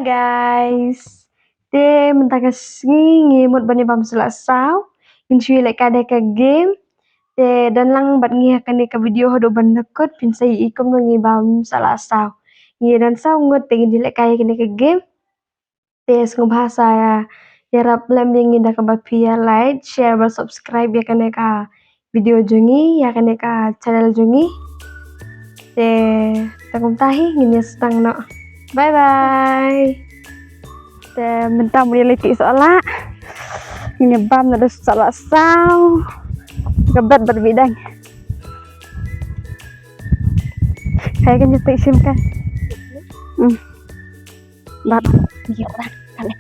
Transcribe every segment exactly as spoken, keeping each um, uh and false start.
Guys, te mynta ka sngi ngi mut ban ïa bam sa la saw. Ngin shu ïalehkai da ka game. Te don lang bad ngi ha kane ka video haduh ban da kut, phin sa ïohi kumno ngi bam sa la saw. Ngi don saw ngut te ngin ïalehkai ïa kane ka game. Te sngewbha sa ïarap lem ïa ngi da kaba phi ïa like, share bad subscribe ïa kane ka video jong ngi, ïa kane ka channel jong ngi. Te tang kumta hi, ngin ïa sdang noh. Bye bye. Te mynta mut ïa leit tih sohlah. Ngin ïa bam na da sohlah saw. Ka bet bad bidang. Hai kan jatuh isim kan. Hmm. Bab. Iya, orang. Kali.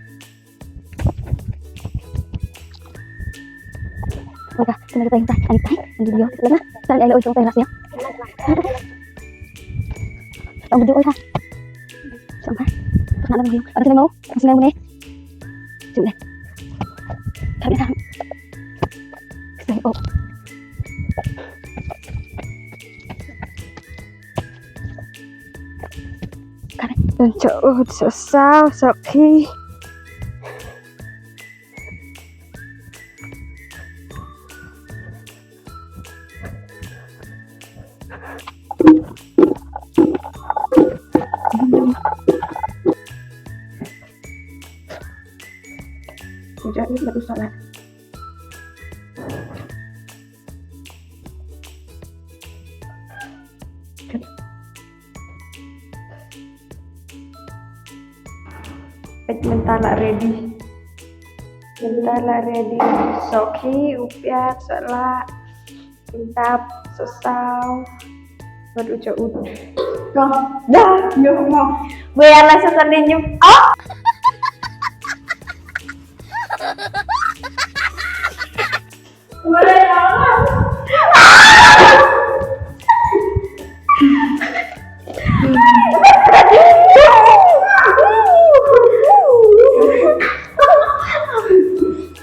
Oka, sini kita yang tah, yang tah, yang video, lama, saya ada orang tah ya. Yang video, oka. Sama. Nak ada video, ada sini mau, ada sini mau ni. Jom deh. Kami dah. Saya, oh. Kami. Sa ud, sa saw, sa khi. Sekejap ni, satu soalan. Peit, mynta la ready. Mynta la ready. Sohkhi, u piat, sohlah, u tap, sohsaw. Bad u jaud. Ko. Dah, nyo mo. Wei, ala sa sa nyo. Oh.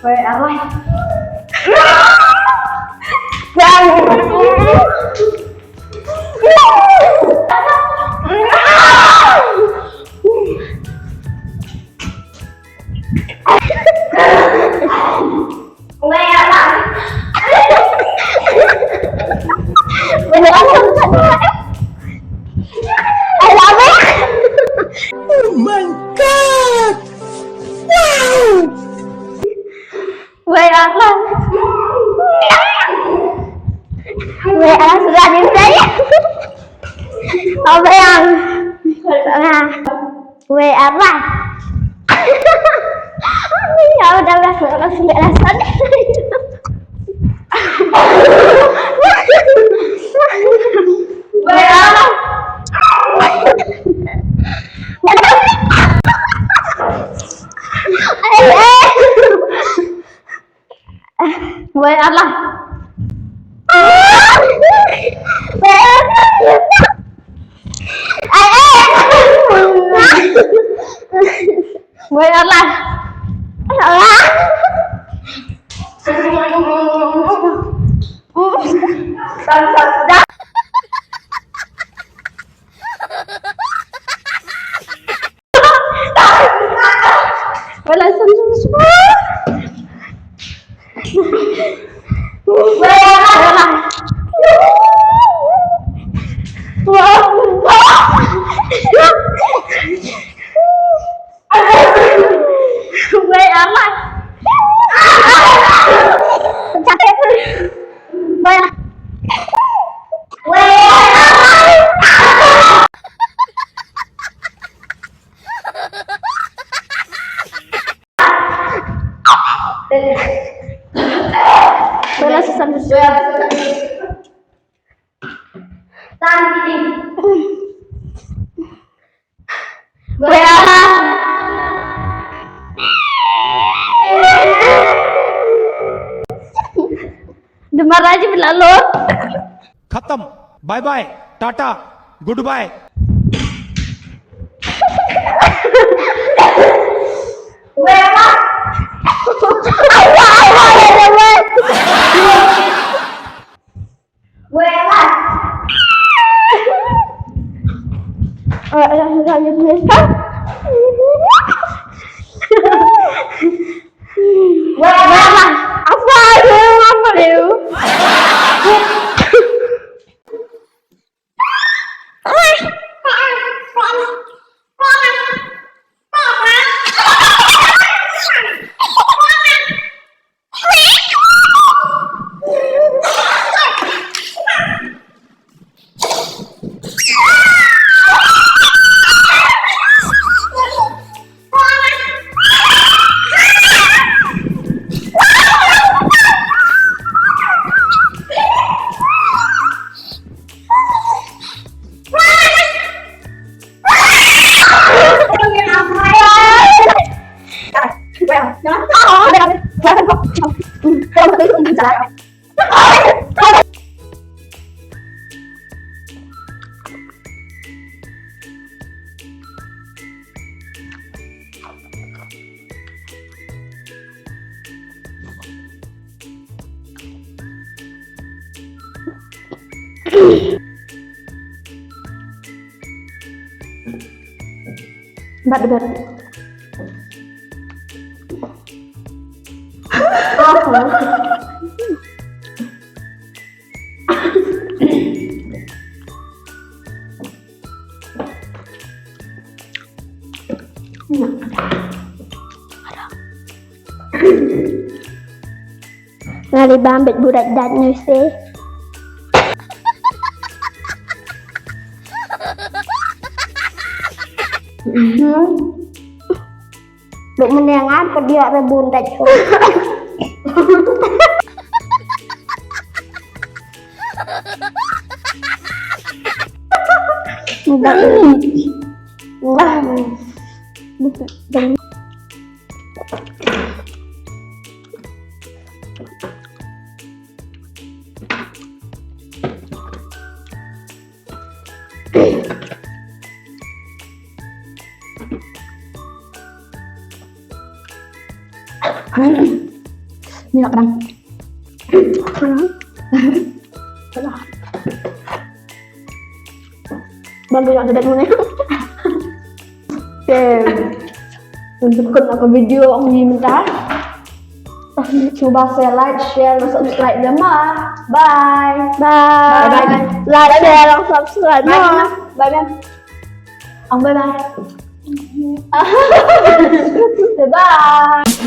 Wei, arwah. Bang. Oh my God! Wow! Wei, arwah. Wei, arwah, sudah ni saya. Apa yang? Wei, arwah. Ya udah, udah, udah, udah, udah. Wei, arwah. Eh, eh. Wei, arwah. Wei, arwah. Wala, sam, sam, sam. Wala. Wala. Wei, arwah. Sakit. Wei. Wei, arwah. Wala, susah, susah. Tan, didi. Wei, arwah. Demar aja bila lo. खत्म, bye bye, tata, good bye. Wei, arwah. Wei, arwah. Wei, arwah. Bat, bat. Nga li bam bet budak dat nu se. Duk menengan ke dia rebun dat. Ni nak pedang. Bang, gu ïa ka date mune. Okay. Untuk ka video ong ni mynta. Cuba share, like, share, dan subscribe dia mah. Bye. Bye. Bye. Like, share, dan subscribe. Bye. Bye. Bye. Bye. Bye.